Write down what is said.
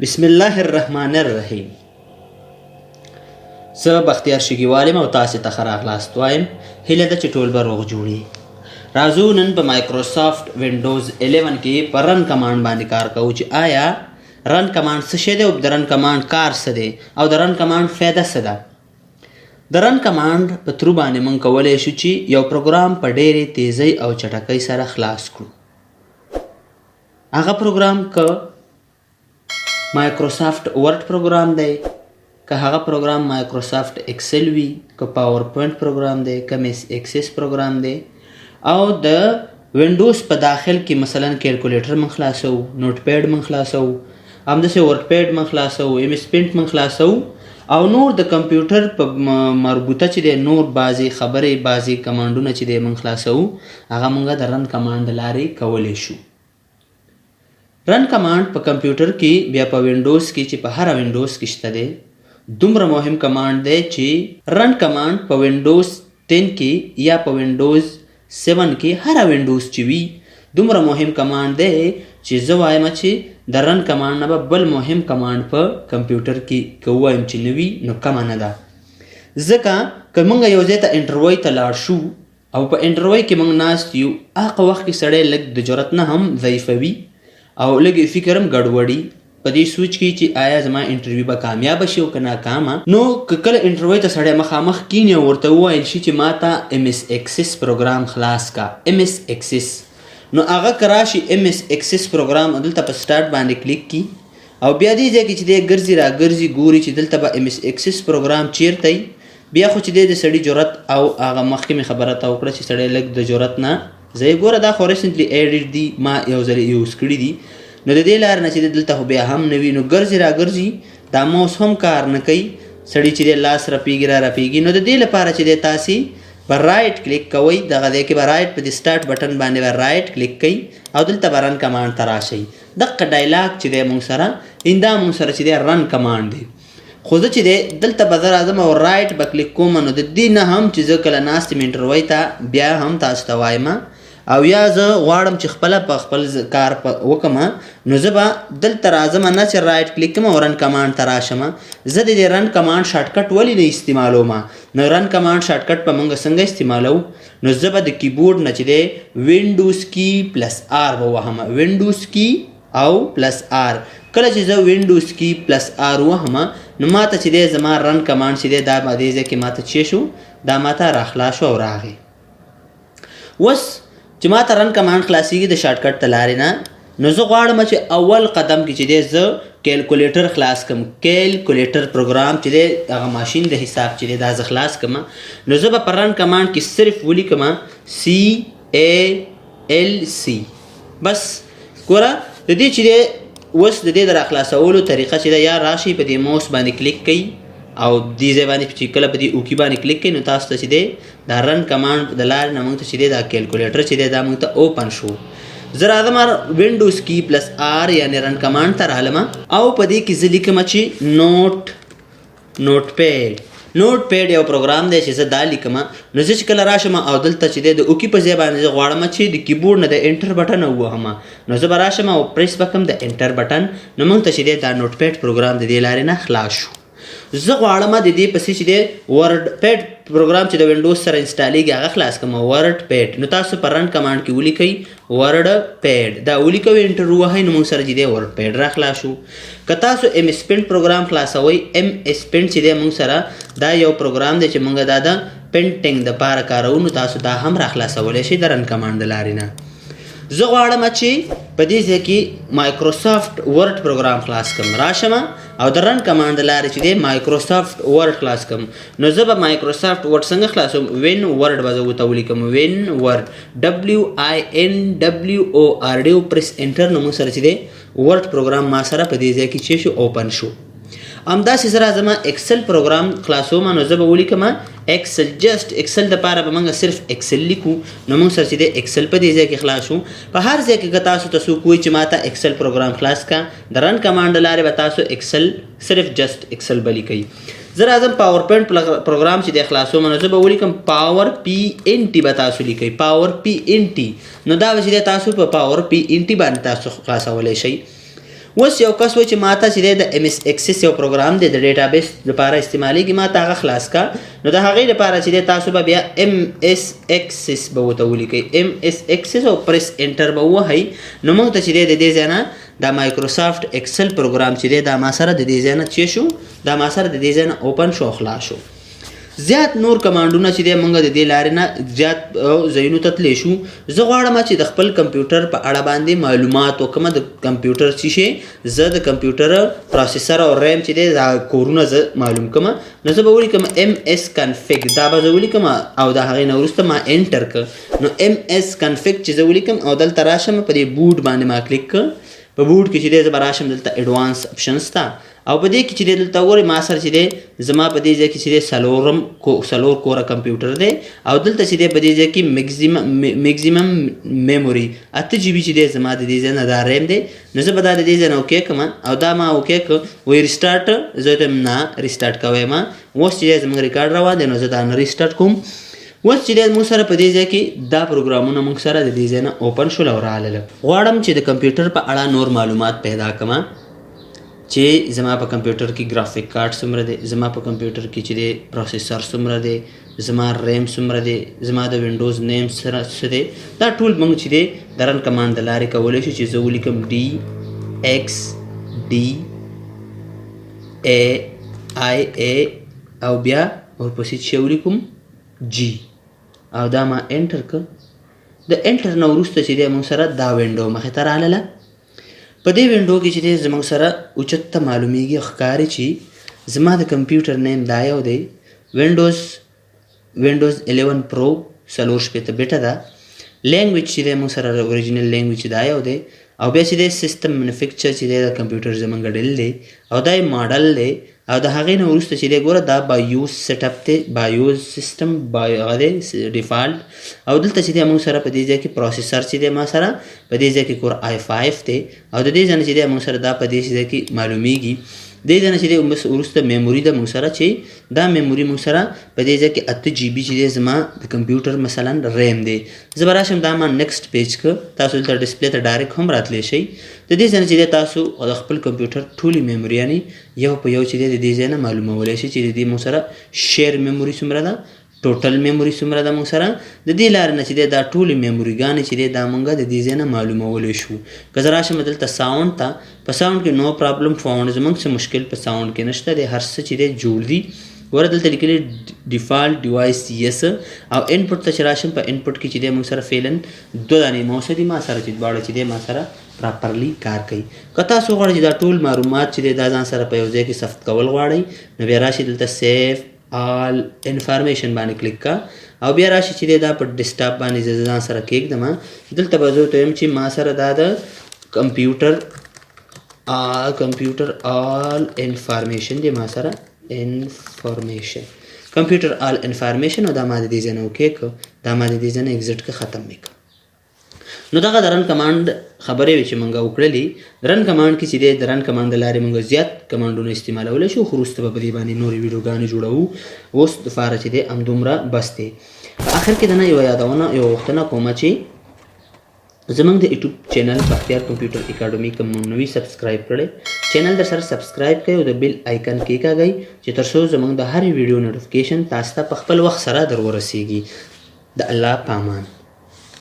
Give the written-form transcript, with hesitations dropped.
بسم الله الرحمن الرحیم. زه بختیار شګیوال یم او تاسې ته ښه راغلاست وایم. هیله ده چې ټول به روغ جوړ یئ. راځو نن په مایکروسافټ وینډوز 11 کې په run command باندې کار کوو، چې آیا run command څه شی دی او د run command کار څه دی او د run command فایده څه ده. د run command په through باندې موږ کولی شو چې یو پروګرام په ډېرې تیزۍ او چټکۍ سره خلاص کړو. هغه پروګرام که مایکروسافټ ورډ پروګرام دی، که هغه پروګرام مایکروسافټ اکسل وي، که پاورپوینټ پروګرام دی، که MS Access پروګرام دی، او د وینډوز په داخل کې مثلا کیلکولیټر موږ خلاصوو، نوټ پیډ موږ خلاصوو، همداسې ورډ پیډ موږ خلاصوو، MS Paint موږ خلاصوو، او نور د کمپیوټر په مربوطه چې دی نور بعضې خبرې، بعضې کمانډونه چې دی موږ خلاصوو، هغه موږ د run command د لارې کولی شو. run command په کمپیوټر کې، بیا په وینډوز کې، چې په هره وینډوز کې شته دی، دومره مهم command دی چې run command په وینډوز 10 کې یا په وینډوز 7 کې، هره وینډوز چې وي، دومره مهم command دی چې زه وایم چې د run command نه به بل مهم command په کمپیوټر کې که ووایم چې نه وي نو کمه نه ده. ځکه که موږ یو ځای ته انټروی ته لاړ شو او په انټروی کې موږ ناست یو، هغه وخت کې سړی لږ د جرأت نه هم ضعیفوي او لږ فکر هم ګډوډي، په دې سوچ کې چې آیا زما انټرویو به کامیابه شي او که ناکامه. نو که کله انټرویو ته سړی مخامخ کینی او ورته وویل شي چې ما ته MS Access پروګرام خلاص کا، MS Access، نو هغه که راشي MS Access پروګرام دلته په start باندې کلیک کی او بیا دې ځای کې چې دی ګرځي را ګرځي، ګوري چې دلته به MS Access پروګرام چیرته وي، بیا خو چې دی د سړي جرأت او هغه مخکې مې خبره ته وکړه چې سړی لږ د جرأت نه زه یې ګوره، دا خو recently added دي، ما یو ځل use کړي دي، نو د دې لارې نه چې دلته خو بیا هم نه وي، نو ګرځي را ګرځي، دا موس هم کار نه کوي، سړی چې دی لاس رپیږي را رپیږي. نو د دې لپاره چې دی تاسې به right click کوئ، دغه ځای کې به right په دې start button باندې به right click کوئ او دلته به run command ته راشئ. دقه dialog چې دی موږ سره ایندا موږ سره چې دی run command دی، خو زه چې دی دلته به زه راځم او right به کلیک کوم. نو د دې نه هم چې زه کله ناست یم انټروی ته، بیا هم تاسو ته وایم، او یا زه غواړم چې خپله په خپل کار وکړم، نو زه به دلته راځم نه چې right click کوم او run command ته راشم. زه د دې run command shortcut ولې نه استعمالوم؟ نو run command shortcut په موږ څنګه استعمالوو؟ نو زه به د کیبورډ نه چې دی Windows key plus R به وهم، Windows key او plus R. کله چې زه Windows key plus R وهم، نو ماته چې دی زما run command چې دی دا به دې ځای کې ماته چې شو، دا ماته راخلاص شو او راغی. اوس چې ماته run command خلاصیږي د shortcut ته لارې نه، نو زه غواړم چې اول قدم کې چې دی زه کیلکولیټر خلاص کم، کیلکولیټر پروګرام چې دی، هغه ماشین د حساب چې دی، دا زه خلاص کم. نو زه به په run command کې صرف ولیکم CALC، بس. ګوره، د دې چې دی اوس د دې د راخلاصولو طریقه چې ده، یا راشي په دې موس باندې کلیک کوي او دې ځای باندې چې کله په دې OK باندې کلیک کوي، نو تاسو ته چې دی دا run command د لارې نه موږ ته چې دی دا کیلکولیټر چې دی دا موږ ته open شو. زه راځم Windows key plus R، یعنی run command ته رالم او په دې کې زه لیکم چې نوټ پیډ یو پروګرام دی چې زه دا لیکم. نو زه چې کله راشم او دلته چې دی د OK په ځای باندې زه غواړم چې د کیبورډ نه د enter button ووهم، نو زه به راشم او پریس به کړم د enter button، نو موږ ته چې دی دا نوټ پیډ پروګرام د دې لارې نه خلاص شو. زه غواړم د دې پسې چې دی ورډ پیډ پروګرام چې د وینډوز سره انسټالیږي هغه خلاص کړم، ورډ پیډ. نو تاسو په run command کې ولیکئ ورډ پیډ، دا ولیکئ، enter ووهئ، نو موږ سره چې دی ورډ پیډ را خلاص شو. که تاسو MS Paint پروګرام خلاصوئ، MS Paint چې دی موږ سره دا یو پروګرام دی چې موږ دا د painting د پاره کاروو، نو تاسو دا هم را خلاصولی شئ د run command د لارې نه. زه غواړم چې په دې ځای کې مایکروسافټ ورډ پروګرام خلاص کړم، راشم او د run command د لارې چې دی مایکروسافټ ورډ خلاص کړم. نو زه به مایکروسافټ ورډ څنګه خلاصوم؟ WinWord به زه ورته ولیکم، WinWord، WINWORD، او press enter. نو موږ سره چې دی ورډ پروګرام ما سره په دې ځای کې چې شو، open شو. همداسې زه راځم اکسل پروګرام خلاصوم، نو زه به ولیکم Excel، just Excel د پاره به موږ صرف اکسل لیکو، نو موږ سره چې دی اکسل په دې ځای کې خلاص شو. په هر ځای کې که تاسو ته څوک وایي چې ماته اکسل پروګرام خلاص کا، د run command لارې به تاسو اکسل، صرف just Excel به لیکئ. زه راځم پاور پوینټ پروګرام چې دی خلاصوم، نو زه به ولیکم پاور PNT به تاسو لیکئ، پاور PNT. نو دا به چې دی تاسو په پاور PNT باندې تاسو خلاصولی شئ. اوس یو کس و چې ماته چې دی د ایم ایس اکسس یو پروګرام دی د ډیټابیس لپاره استعمالیږي، ماته هغه خلاص کا. نو د هغې لپاره چې دی تاسو به بیا ایم ایس اکسس به ورته ولیکئ، ایم ایس اکسس، او پریس انټر به ووهئ. نو موږ ته چې دی د دې ځای نه دا مایکروسافټ ایکسل پروګرام چې دی دا ما سره د دې ځای نه چې شو، دا ما سره د دې ځای نه اوپن شو او خلاص شو. زیات نور کمانډونه چې دی مونږ د دې لارې نه زیات ځایونو ته تللی شو. زه غواړم چې د خپل کمپیوټر په اړه باندې معلومات وکړم، د کمپیوټر چې شي زه د کمپیوټر پروسیسر او ریم چې دی دا کورونه زه معلوم کړم. نو زه به ولیکم ایم ایس کنفیګ، دا به زه ولیکم او د هغې نه وروسته ما انټر کړ. نو ایم ایس کنفیګ چې زه ولیکم او دلته راشم، په دې بوټ باندې ما کلیک کړ. په بوټ کې چې دی زه به راشم دلته اډوانس اپشنز ته، او په دې کې چې دی دلته وګورئ ما سره چې دی زما په دې ځای کې چې دی څلورم څلور کوره کمپیوټر دی، او دلته چې دی په دې ځای کې میکسیمم میموري 8 جي بي چې دی زما د دې ځای نه دا ریم دی. نو زه به دا د دې ځای نه اوکې کړم او دا ما اوکې کړ. وایي ریسټارټ، زه ته نه ریسټارټ کوی ما. اوس چې دی زموږ ریکارډ روان دی، نو زه دا نه ریسټارټ کوم. اوس چې دی موږ سره په دې ځای کې دا پروګرامونه موږ سره د دې ځای نه اوپن شول او رالل. غواړم چې د کمپیوټر په اړه نور معلومات پیدا کړم، چې زما په کمپیوټر کې ګرافیک کارت څومره دی، زما په کمپیوټر کې چې دی پروسیسر څومره دی، زما ریم څومره دی، زما د وینډوز نیم سره څه دی. دا ټول موږ چې دی د رن کمانډ د لارې کولی شو. چې زه ولیکم ډي ایکس ډي ای آی ای او بیا ورپسې چې ولیکم جی او دا ما انټر کړ. د انټر نه وروسته چې دی موږ سره دا وینډو مخې ته رالله. په دې وینډو کې چې دی زموږ سره اوچت ته معلومیږي، ښکاري چې زما د کمپیوټر نیم دا یو دی، وینډوز 11 پرو 64 بیټه ده. لینګویج چې دی موږ سره اوریجنل لینګویج دا یو دی، او بیا چې دی سیستم مینوفیکچر چې دی د کمپیوټر زمونږ ډیل دی، او دا یې ماډل دی. او د هغې نه وروسته چې دی ګوره دا بایوس سیټ اپ دی، بایوس سیستم هغه دی ډیفالت. او دلته چې دی موږ سره په دې ځای کې پروسیسر چې دی ما سره په دې ځای کې کور آی 5 دی، او د دې ځای نه چې دی موږ سره دا په دې ځای کې معلومیږي. دې ځای نه چې دی وروسته میموري ده موږ سره، چې دا میموري موږ سره په دې ځای کې 8 جي بي چې دی زما د کمپیوټر مثلا ریم دی. زه به راشم دا ما نیکسټ پیج که تاسو دلته ډسپلی ته ډایرکټ هم راتلی شئ. د دې ځای نه چې دی تاسو د خپل کمپیوټر ټولې میموریانې یو په یو چې دی د دې ځای نه معلومولی شئ، چې د دې موږ سره شیر میموري څومره ده، ټوټل میموري څومره ده. موږ سره د دې لارې نه چې دی دا ټولې میموري ګانې چې دی دا موږ د دې ځای نه معلومولی شو. که زه راشم دلته ساونډ ته، په ساونډ کې نو پرابلم فاونډ، زموږ څه مشکل په ساونډ کې نشته دی، هر څه چې دی جوړ دي. ګوره دلته لیکلي ډیفالت ډیوایس یس. او انپوټ ته چې راشم، په انپوټ کې چې دی موږ سره فعلا دوه دانې ماوس دي ما سره، چې دواړه چې دی ما سره پراپرلی کار کوي. که تاسو غواړئ چې دا ټول معلومات چې دی دا ځان سره په یو ځای کې ثبت کول غواړئ، نو بیا راشئ دلته سیو آل انفارمیشن باندې کلیک کا، او بیا راشي چې دا په ډیسکټاپ باندې زه ځان سره کېږدم. دلته به زه ورته وایم چې ما سره دا د کمپیوټر آل انفارمیشن دی، ما سره انفارمیشن کمپیوټر آل انفارمیشن، او دا ما د دې ځای نه اوکې کړ، دا ما د دې ځای نه اګزیټ که، ختم مې کړ. نو دغه د رن کمانډ خبرې وې چې مونږ وکړلې. د رن کمانډ کې چې دی د رن کمانډ د لارې مونږ زیات کمانډونه استعمالولی شو، خو وروسته به په دې باندې نورې ویډیوګانې جوړوو. اوس دپاره چې دی همدومره بس دی. په آخر کې دنه یوه یادونه، یوه غوښتنه کومه چې زمونږ د یوټیوب چینل بختیار کمپیوټر اکاډمي که مو نوي سبسکرایب کړی، چینل در سره سبسکرایب کړئ او د بیل آیکن کېکاږئ چې تر څو زمونږ د هرې ویډیو نوټیفیکیشن تاسو ته په خپل وخت سره در ورسیږي. د الله پامان.